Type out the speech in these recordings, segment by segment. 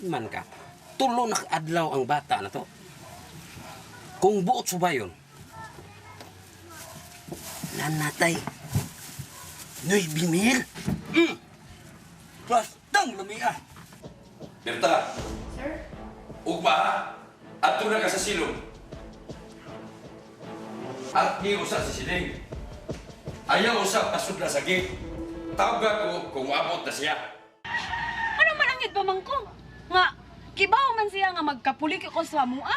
Man ka. Tulo na adlaw ang bata na to. Kung buot subayon, nanatay 9,000. Bastang lumia. Berta! Sir? Ugma ha? Adto na ka sa silong. At ni usa si Siling. Ayaw usa pasudla sa gate. Tawag ko kung moabot na siya. Ano man ang pa man ko? Nga, kibaw man siya nga magkapulik ko sa mua.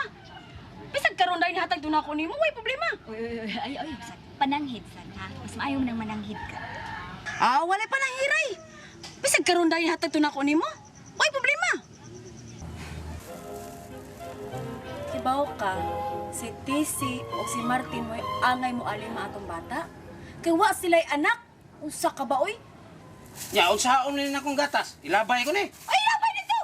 Bisag karon dahil hatag doon ako nimo, way problema. Uy, uy, uy, ay, ay, sad. Pananghid, sad, ha? Mas maayo mo nang mananghid ka. Ah, wala pa nang hiray. Bisag karon dahil hatag doon ako nimo, way problema. Kibaw ka, si TC o si Martin mo'y angay mo alima atong bata. Kay wa sila'y anak. Unsa ka ba, oy? Ya, unsaon ni akong gatas? Ilabay ko ni. Ay, labay nito!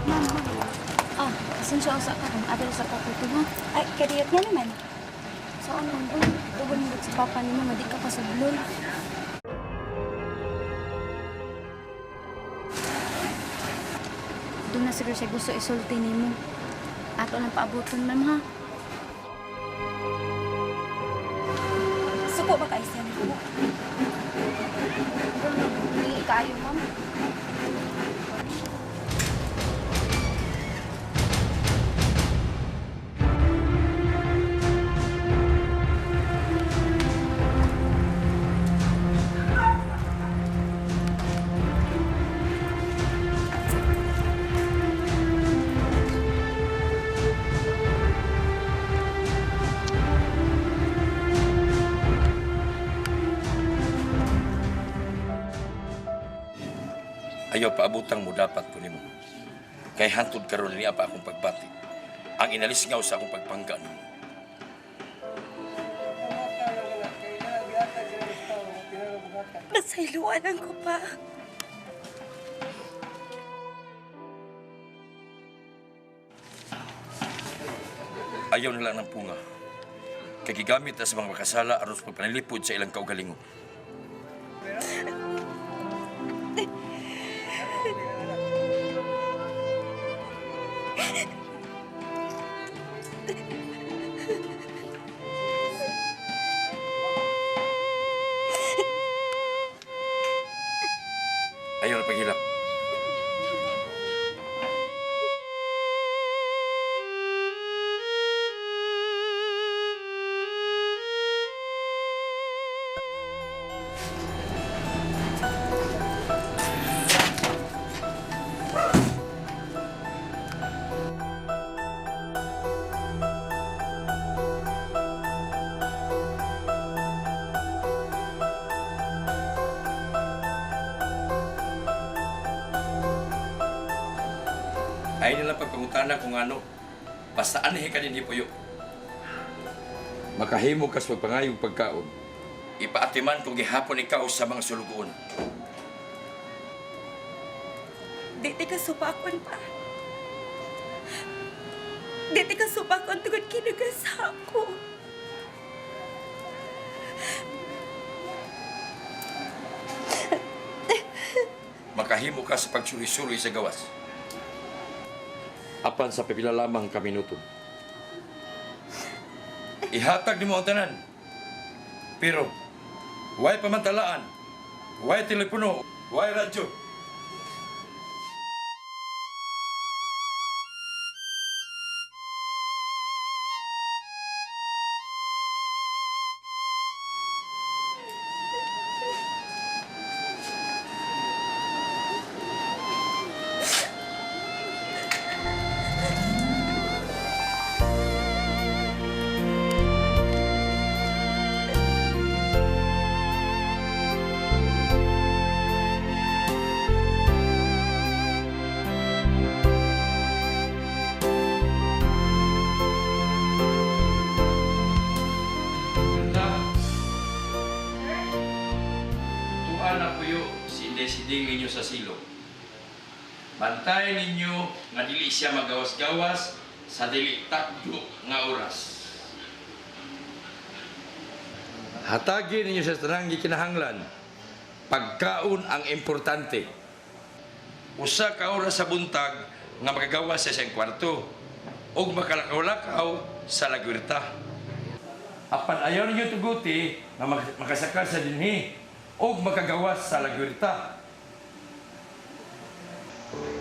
Ma'am, ma'am. Ah, pasensya usa ka kung adal sa kaputo, ha? Ay, kariyat nga naman. Saan man, uy? Uban mo sa papa ni mama, di ka pasablon. Doon na siguro siya gusto isulti nimo. Ato lang paabuton, ma'am, ha? Suko ba kayo siya nako? Dili kaayo, ma'am. Ayaw paabutang mo dapat ko nimo. Kay hantod karon niya pa akong pagbati. Ang inalis nga sa akong pagpangga nimo. Nasayloanan ko pa. Ayaw nila ng punga. Kay gigamit na sa mga makasala aron sa pagpanalipod sa ilang kaugalingon. Ayaw na paghilak. Ayaw nila pagpangutana kung ano. Basta anhi ka din hipuyo. Makahimo ka sa pagpangayong pagkaon. Ipaatiman kung gihapon ikaw sa mga sulugoon. Di ti ka supakon pa. Di ti ka supakon tungod kinagasa ko. Makahimo ka sa pagsuri-suri sa gawas. Apan sa pipila lamang ka minuto. Ihatag nimo ang tanan. Pero, way pamantalaan, way telepono, way radyo. Ding ninyo sa silong. Bantayan ninyo nga dili siya magawas-gawas sa dili takdo nga oras. Hatagi ninyo sa tanang gikinahanglan. Pagkaon ang importante. Usa ka oras sa buntag nga makagawas sa siyang kwarto ug makalakaw-lakaw sa lagwirta. Apan ayaw ninyo tuguti nga makasaka sa dinhi ug makagawas sa lagwirta.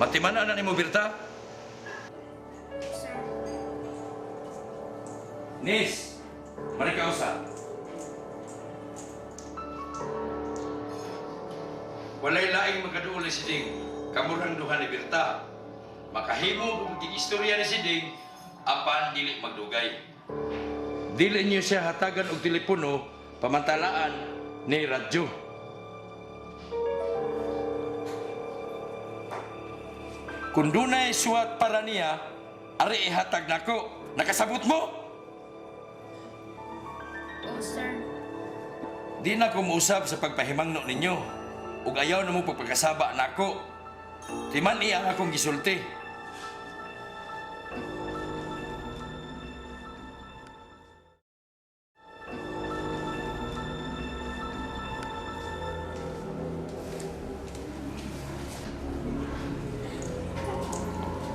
Matiman na nimo Birta? Sir. Nis, marikausa. Walay laing makaduol ni si Ding, kamurang duha ni Birta. Makahimo kung istorya ni si Ding, apan dili magdugay. Dili niyo siya hatagan og telepono, pamantalaan ni radyo. Kung dunay suwat para niya, ari ihatag nako. Nakasabot mo? Oh, sir. Di na ko muusab sa pagpahimangno ninyo. Ug ayaw na mo pagpagkasaba nako. Timan iya ang akong gisulti.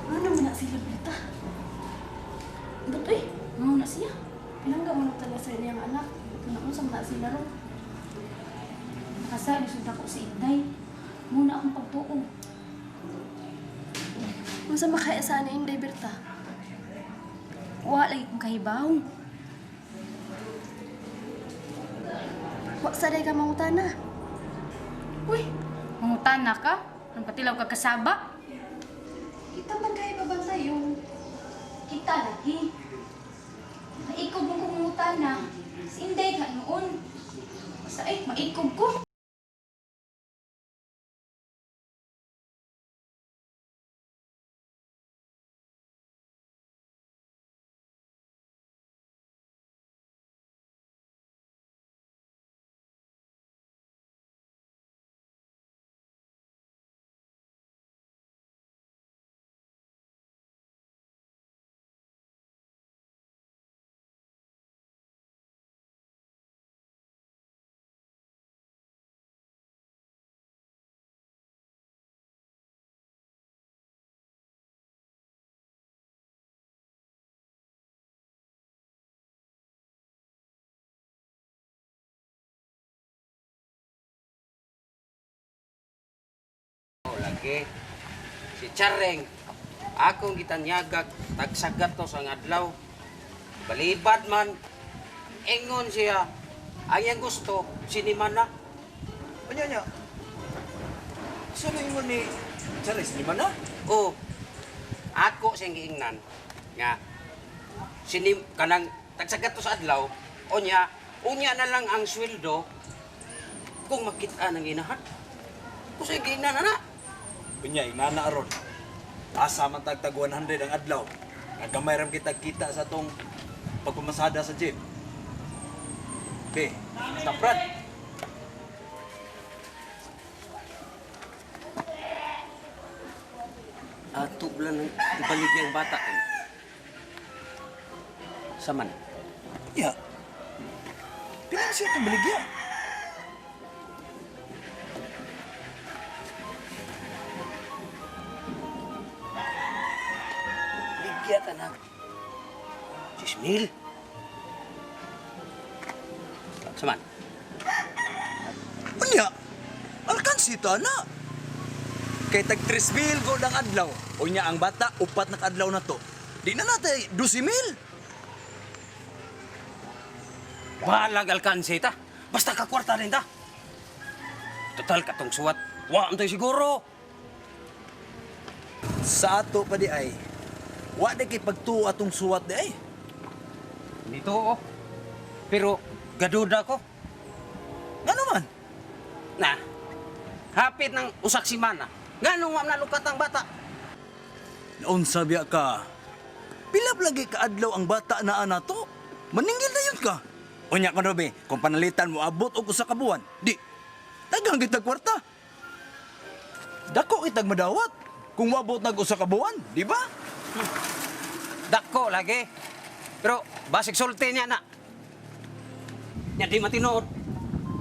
Ano man na sila Berta? Ba't eh? Ano na siya? Pinangga mo na talaga sa iyang anak. Kung sa na sila ron. Nakasali sa dako si Inday. Muna akong pagtuo. Unsa makaya sa ani Inday Berta? Wa lagi kong kahibaw. Wa sa day ka mangutana. Uy, mangutana ka? Ang patilaw ka kasaba? Kita man kay babantay yung Kita lagi. Maikog mo kong mangutana. Si Inday ka noon. Basta eh, maikog ko. Lagi. Si Chareng, akong gitanyagag tagsagat to sa adlaw. Balibad man, ingon siya, ang iyang gusto, sinima na. Anya nya. Sino ingon ni Charis lima na? O, ako siyang giingnan nga sinim kanang tagsagat to sa adlaw, unya, unya na lang ang sweldo kung makita ng inahan. Kung siyang giingnan ana. Unya inana aron. Asa man tagtag 100 ang adlaw. Nagamay ram kita kita sa tong pagpamasada sa jeep. Be, taprad. Ato lang ng ibaligya ang bata. Eh. Saman. Ya. Pila na siya itong baligya? Ligya ka na. 6,000. Saman. Unya, alkansita na. Kay tag 3,000 ko ang adlaw. Unya ang bata, upat na adlaw na to. Di na natay 12,000. Balag alkanse ta. Basta ka kwarta rin ta. Total katong suwat. Wa man tayo siguro. Sa ato pa di ay, wa di kay pagtuo atong suwat di ay. Dito oh. Pero gaduda ko. Ngano man? Na. Hapit ng usak simana. Nganong wa man nalukat ang bata? Naunsa biya ka. Pila pa lagi kaadlaw ang bata na ana to? Maningil na yun ka. Unya ko be, kung panalitan mo abot og usa ka buwan, di. Daghang kita kwarta. Dako kitag madawat. Kung moabot nag usa ka buwan, di ba? Dako lagi. Pero basig sulti niya na. Nya di matinuod.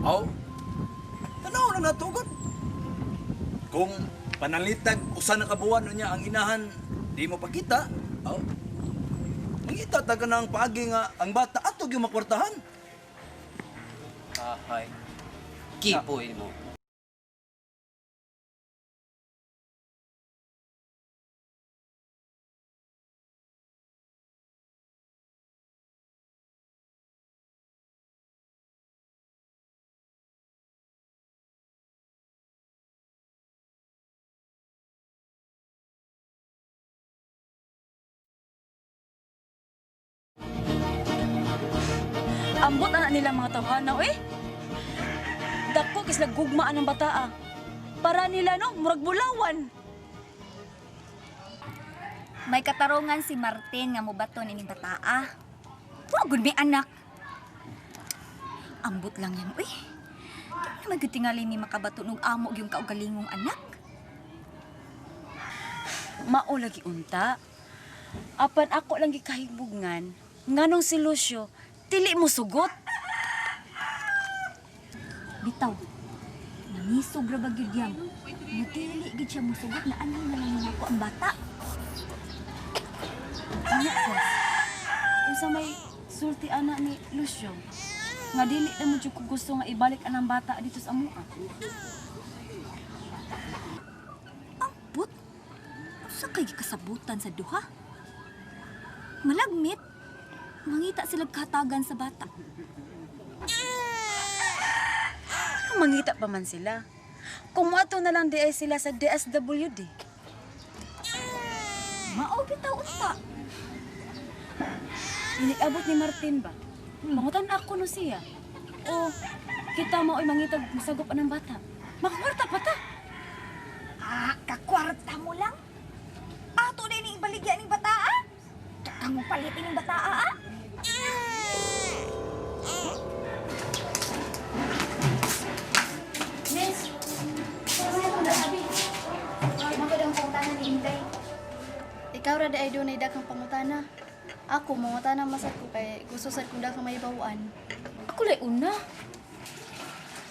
Aw. Tanaw lang natugod. Kung panalitag usa na ka buwan unya ang inahan di mo pakita, aw. Mangita ta ka ng paagi nga ang bata ato gyud makwartahan. Ahay. Kipoy mo. Ambot ana nila mga tawhana, eh. Dako kisla gugmaan ang bataa. Para nila no, murag bulawan. May katarungan si Martin nga mobaton ining bataa. Wa gud may anak. Ambot lang yan, uy. Di naman gyud tingali mi makabaton og amo gyung kaugalingong anak. Mao lagi unta. Apan ako lang gikahibugnan nganong si Lucio dili mo sugot. Bitaw. Nangisog ra ba gyud yam? Nga dili gyud siya mosugot na anhi na lang nako ang bata. Anya ko. Unsa may sulti ana ni Lucio? Nga dili na mo jud ko gusto nga ibalik anang bata dito sa amoa. Ambot. Unsa kay gikasabutan sa duha? Malagmit. Mangita sila katagan sa bata. Mangita pa man sila. Kung moadto na lang di ay sila sa DSWD. Mao bitaw unta. Iniabot ni Martin ba? Pangutan ako no siya. O kita mo ay mangitag masagop anang bata. Makakwarta pa ta. Ah, kakwarta mo lang. Ato na ini ibaligya ning bata ah. Tsaka mo palitin ning bata ah. Miss, saan mo na sabi? Magandang pangutana ni Inday. Ikaw ra di ay dunay daghang pangutana. Ako mangutana masad ko kay gusto sad kong daghang mahibaw-an. Ako lay una.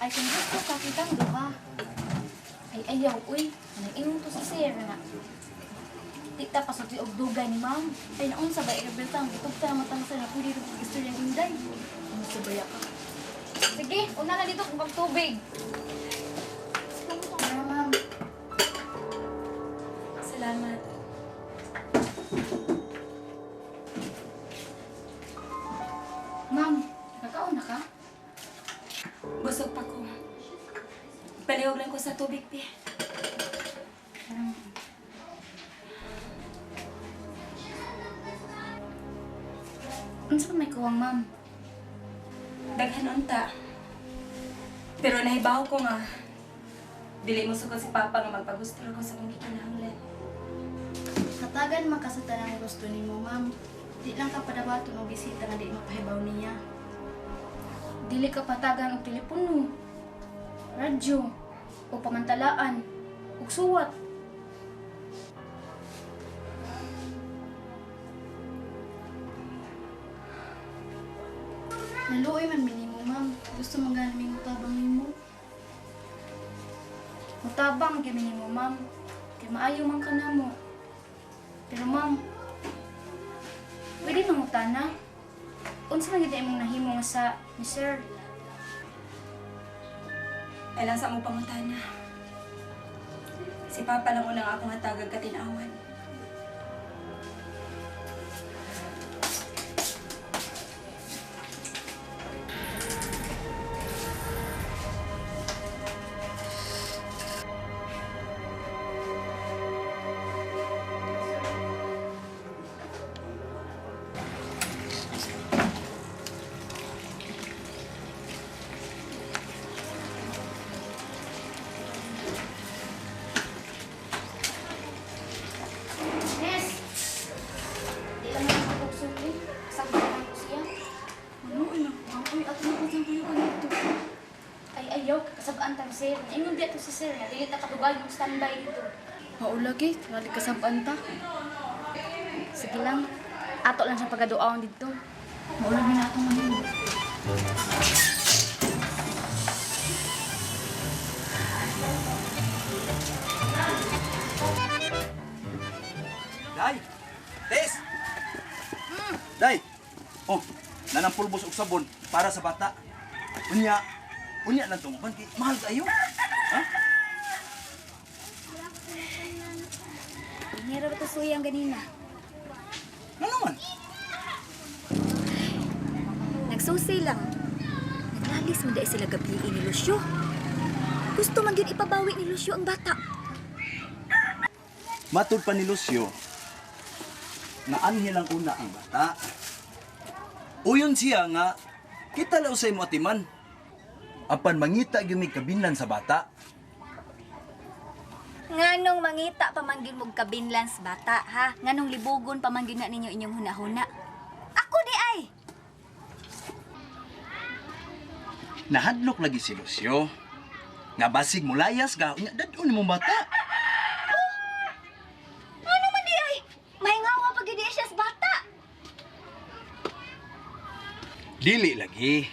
Ay kung gusto ka kitang duha. Ay ayaw, uy. Anong ingon to si sir nga. Di ta pasudli og dugay ni ma'am. Ay naunsa ba ikabelta ang gitugta na matang sa na pwede ra istorya ang Inday. Ano ba ka? Sige, una na dito kung pagtubig. Tara ma'am. Salamat. Ma'am, nakaon na ka? Busog pa ko. Palihog lang ko sa tubig, pi. Unsa pa may kuwang, ma'am? Daghan unta. Pero nahibaw ko nga, dili mo sugod si Papa nga magpagusto ko sa akong gikinahanglan. Hatagan man ka sa tanang gusto nimo ma'am. Di lang ka padabaton og bisita nga di mapahibaw niya. Dili ka patagan og telepono, radyo, o pamantalaan, ug suwat. Naluoy man mi nimo ma'am. Gusto man gani mi mutabang nimo. Mutabang gyud mi nimo, ma'am. Kay maayo man ka namo. Pero ma'am, pwede mangutana. Unsa man gyud imong nahimo nga sa ni sir? Ay lang sa mo pangutana. Si Papa lang unang akong hatagag katinawan. sir, nga dili ta kadugay yung standby dito. Mao lagi, tingali kasab-an ta. Sige lang, ato lang sa pagaduaon dito. Mao lagi na atong mahimo. Day! Tes! Day! Oh, nanang pulbos og sabon para sa bata. Unya, unya lang tong uban kay mahal kayo. Ha? Hira ba to suyang ganina? Ngano man? Nagsusi lang. Naglalis man dahil sila gabi ni Lucio. Gusto man gyud ipabawi ni Lucio ang bata. Matud pa ni Lucio nga anhi lang una ang bata. Uyon siya nga kita law sa imo atiman. Apan mangita gyud may kabinlan sa bata. Nganong mangita pa man gyud mog kabinlan sa bata, ha? Nganong libugon pa man gyud na ninyo inyong hunahuna. Ako di ay. Nahadlok lagi si Lucio. Nga basig mulayas ka, unya dadon nimo bata. Ngano man di ay? Mahingawa pa gyud siya sa bata. Dili lagi.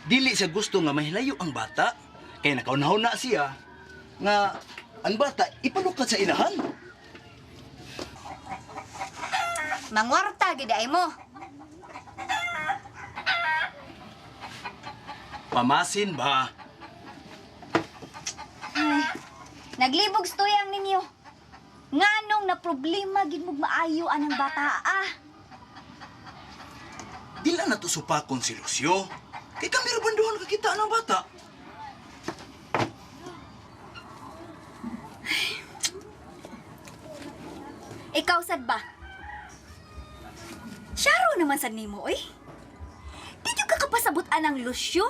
Dili siya gusto nga mahilayo ang bata. Kaya nakaunahuna siya nga ang bata ipalukat sa inahan. Mangwarta gyud ay mo. Pamasin ba? Naglibog stuyang ninyo. Nganong na problema gid mog maayo anang bata ah. Dila na to supakon si Lucio. Kay kami ra banduhan kakita ng bata. Ikaw sad ba? Syaro naman sad nimo oy. Di jud ka kapasabot anang Lucio?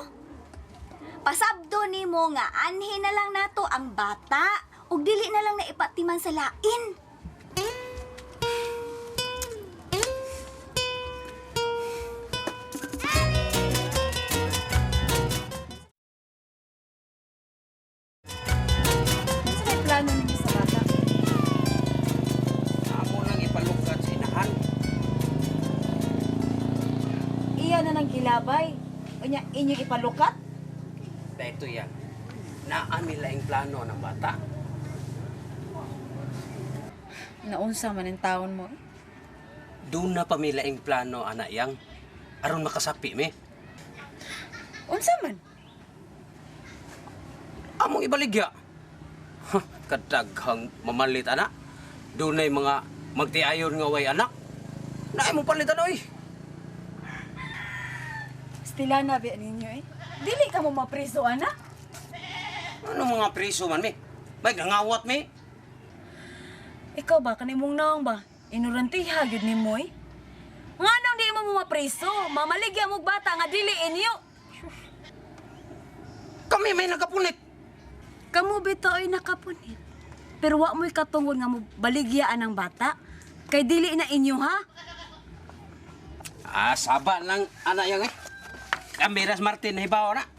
Pasabdo nimo nga anhi na lang nato ang bata ug dili na lang na ipatiman sa lain. Unsa may plano ninyo sa bata? Amo nang ipalukat sa inahan. Iya na nang gilabay. Unya inyo ipalukat? Dahito yan. Naa laing plano ng bata. Naunsa man ang taon mo. eh. Doon na pa mi laing plano anak yang aron makasapi mi. Unsa man? Among ibaligya. Ha, kadaghang mamalit anak. Dunay mga magtiayon nga way anak. Naay mo palit ano eh. Stila na ba ninyo eh. Dili ka mo mapriso ana. Ano mga priso man mi? May gangawat mi. Ikaw ba kanimong naong ba? Inurantiha gyud nimo eh. Nganong di mo mapriso? Mamaligya mo og bata nga dili inyo. Kami may nakapunit. Kamu bitaw ay nakapunit. Pero wa mo'y katungod nga mo baligyaan ang bata. Kay dili na inyo ha. Ah, saba lang anak yang eh. Kamiras Martin hibaw na.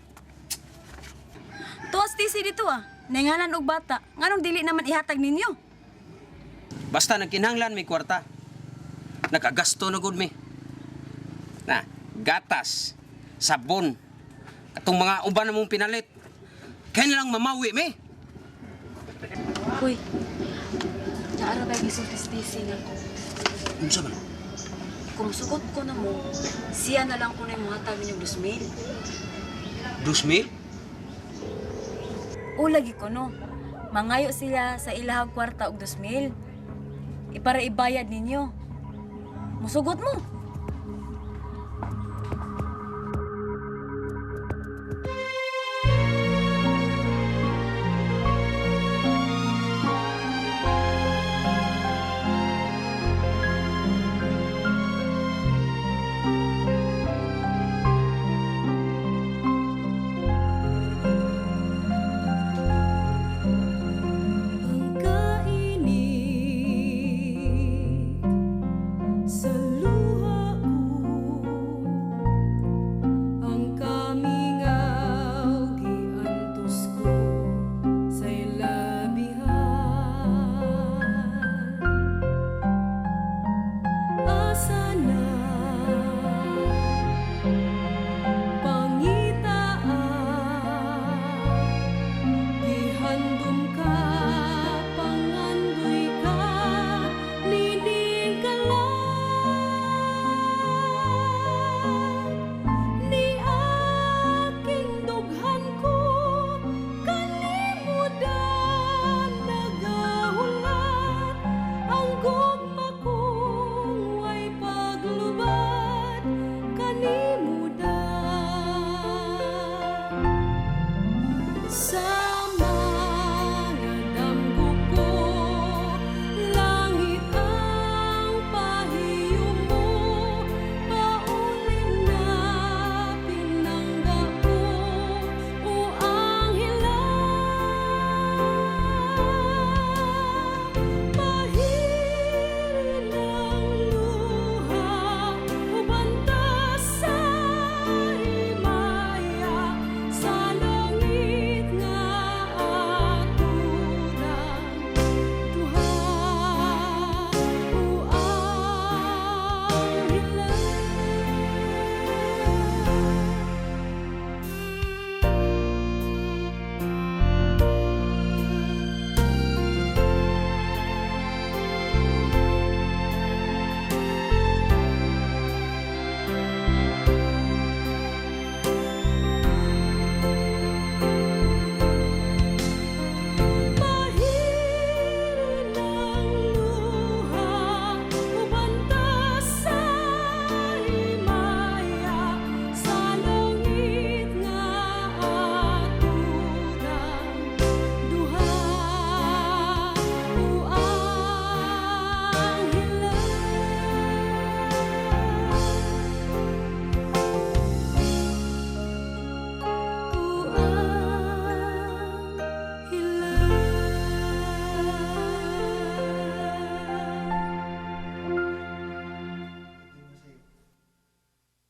Tuwas tisi dito ah. Ninganan og bata. Nganong dili naman ihatag ninyo? Basta nagkinahanglan may kwarta. Nakagasto na gud mi. Na, gatas, sabon, atong mga uban na mong pinalit. Kaya na lang mamawi mi. Uy, naara ba yung gisulti si na ko? Unsa man? Kung sugot ko na mo, siya na lang ko na yung mga ninyong 2,000. 2,000? O lagi ko no. Mangayo sila sa ilahang kwarta og 2,000. Ipara ibayad ninyo. Musugot mo.